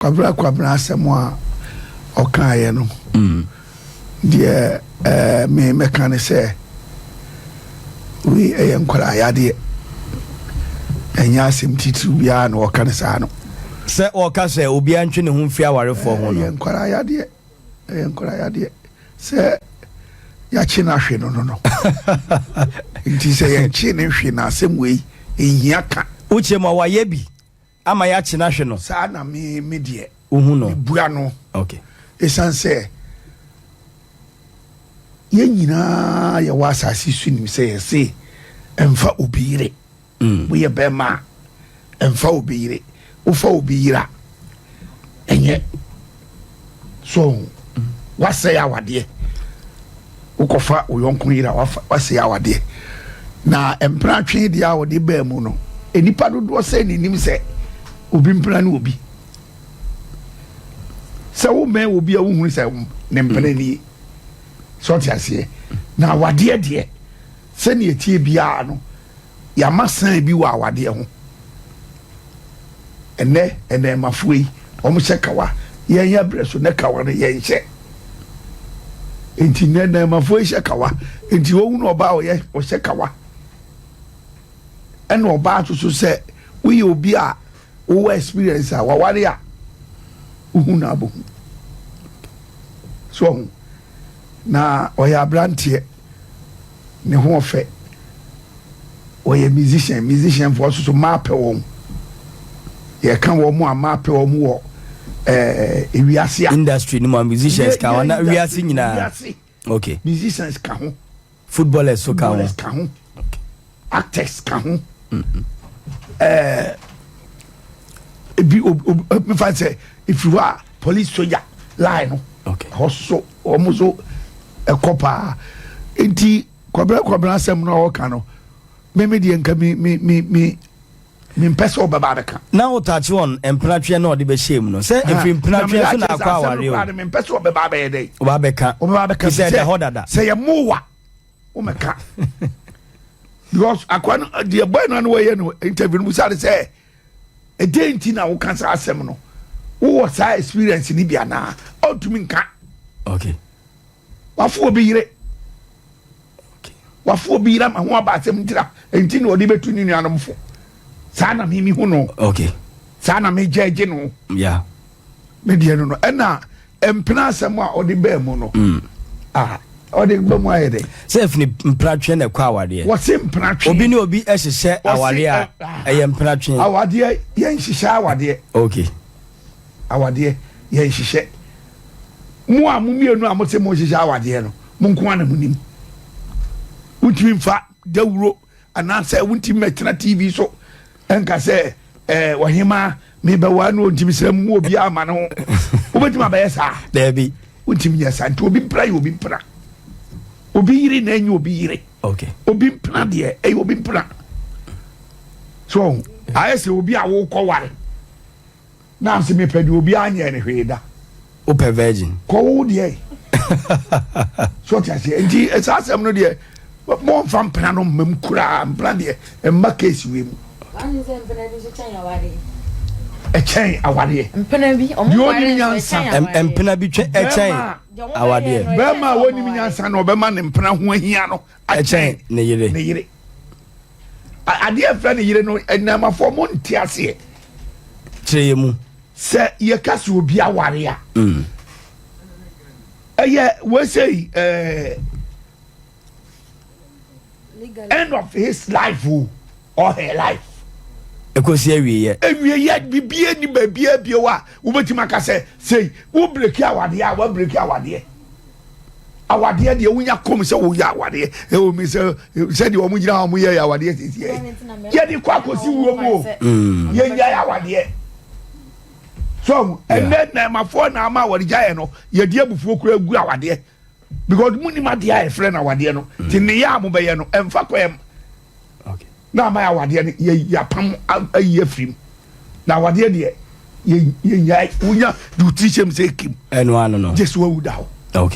Kwabena Kwabena asɛm a ɔkaeɛ no, deɛ ɛɛ me mɛka ne sɛ wei ɛyɛ nkwadaa yadeɛ, ɛnyɛ asɛm titiriw biara na ɔka ne saa no. Sɛ ɔka sɛ obiara ntwe ne ho mfiri awarefoɔ ho no. Ɛyɛ nkwadaa yadeɛ, ɛyɛ nkwadaa yadeɛ sɛ yɛakye no ahwe no no no nti sɛ yɛnkye ne nhwe na asɛm wei nhia ka. Wokyɛ mu a wayɛ bi ama yɛakye no ahwe no. Saa na me me deɛ. Wohu no. Mebua no. Okay. Ɛsiane sɛ yɛn nyinaa yɛwɔ asase so nim sɛ yɛse ɛmfa obi yere. Woyɛ bɛrima a ɛmfa obi yere. Wofa obi yere a ɛnyɛ so wasɛe awadeɛ. Wokɔfa wo yɔnko yere a wasɛe awadeɛ. Na mpena twe deɛ a wɔde baa mu no, nnipa dodoɔ sɛ ne nim sɛ obi mpena ne obi. Sɛ womɛn obi a wohunu sɛ ne mpena nie. Sɛ ɔte aseɛ. Na awadeɛ deɛ sɛnea ɛtie biara no, yɛama san bi wɔ awadeɛ ho. Ɛnɛ ɛnɛɛmafoɔ yi, wɔn hyɛ kawa. Yɛn yɛ brɛ so ne kawa no yɛn hyɛ. Nti nɛ ɛnɛɛmafoɔ yi hyɛ kawa. Nti wɔn nu ɔbaa ɔyɛ ɔhyɛ kawa. Ɛna ɔbaa nso so sɛ woyɛ obi a wowɔ experience a waware a wohu na abohu. So ɔho na ɔyɛ aberanteɛ, ne ho ɔfɛ, ɔyɛ musician. Musician foɔ nso so mmaa pɛ wɔn. Yɛka wɔn mu a mmaa pɛ wɔn wɔ ewiase a industry no mu a musicians ka ho na wiase nyinaa. Wiase. Musicians ka ho. Footballers so ka ho. Footballers ka ho, actors ka ho. Ebi ob ob mefa sɛ efiri hɔ a police, soja line no ɛhɔ so wɔn so ɛkɔ paa. Nti Kwabena Kwabena asɛm no a ɔka no, mímí deɛ nka mi mi mi mi mi mpɛ sɛ ɔbɛba abɛka. Na wotakye wɔn mpenatweɛ na ɔde bɛhyɛ mu no sɛ ɛfiri mpenatweɛ so na akɔ awareɛ o. Mi mpɛ sɛ ɔbɛba abɛyɛ dɛ. Ɔba abɛka. Ɔbɛba abɛka. Sɛ ɛda hɔ dada. Sɛ yɛ mo wa wɔmɛka because akwa no deɛ boy no ano wɔyɛ no interview no busa de sɛ ɛdɛn nti na woka saa asɛm no, wowɔ saa experience ni bi anaa? Ɔntumi nka. Wafo obi yere, wafo obi yere ama ho aba asɛm ntira nti na ɔde bɛtu ne nuanom fo. Saa na mimi hu no. Saa na megya agye no. Me deɛ no ɛna mpena asɛm a ɔde baa mu no a ɔde ba mu ayɛ dɛ. Sɛ ɛfiri mpenatweɛ na ɛkɔ awareɛ. Wɔse mpenatwe. Obi ne obi hyehyɛ awareɛ a ɛyɛ mpenatwe. Awadeɛ, yɛnhyehyɛ awadeɛ. Awadeɛ yɛnhyehyɛ. Mo a mo mmienu a mote mo hyehyɛ awadeɛ no, mo nko ara na mo nim. Wontumi mfa dawuro anaasɛ wontumi mɛtena TV so ɛnka sɛ ɔhema mebɛwa no, ntumi srɛ mu obi ama no ho. Wobɛtumi abɛyɛ saa? Daabi. Wontumi nyɛ saa. Nti obi mpena yɛ obi mpena, obi yere na ɛnyɛ obi yere. Obi mpena deɛ ɛyɛ obi mpena. So ayɛ sɛ obi a wokɔ ware na sɛ mepɛ deɛ obi anyɛ ne hwee da. Wopɛ virgin. Kɔ wo deɛ so ɔte aseɛ. Nti saa asɛm no deɛ, mɔmfa mpena no mmam koraa. Mpena deɛ ɛmma case wei mu. Ɛkyɛn awareɛ. Mpena bi ɔmo Deɛ ware ɔnim nso nyansa. ɛkyɛn awareɛ. Mpena bi twɛ ɛkyɛn Deɛ ɔmo bɛyɛ awadeɛ. no, ɛkyɛn Bɛrima a sɛ ɔmo wɔnim ware. nyansa na ɔbɛma ne mpena ho ahia no ɛkyɛn ne yere. Ne yere. Adeɛ fɛ ne yere no, ɛnɛmafoɔ mo nte aseɛ. Kyerɛ yɛ mu. Sɛ yɛka sɛ obi aware a, ɛyɛ wɔsɛ Legally. End of his life o or her life. Ɛkɔsi awieɛ. Ewieɛ bibie ni baabia bio a wobɛtumi aka sɛ sei wo break awadeɛ a wa break awadeɛ. Awadeɛ deɛ, wonya kɔm sɛ woyɛ awadeɛ ɛwɔ mi sɛ sɛdeɛ wɔn gyina hɔ a wɔyɛ awadeɛ sisi yɛ yɛde kɔ akɔsi wuo mu o. Yɛnya awadeɛ so ɛnɛ nɛɛmafoɔ na ama awɔde gya yɛ no, yɛde abufuo kura gu awadeɛ because mu nim adeɛ a yɛfrɛ no awadeɛ no. Te ne yɛ a mobɛyɛ no ɛmfa kwan mu na ama yɛ awadeɛ no yɛ yɛapam ayi afiri mu. Na awadeɛ deɛ, yɛnyae. Wonya de wo tiri hyɛm sɛ kim ɛno ano no gye so wawu da hɔ.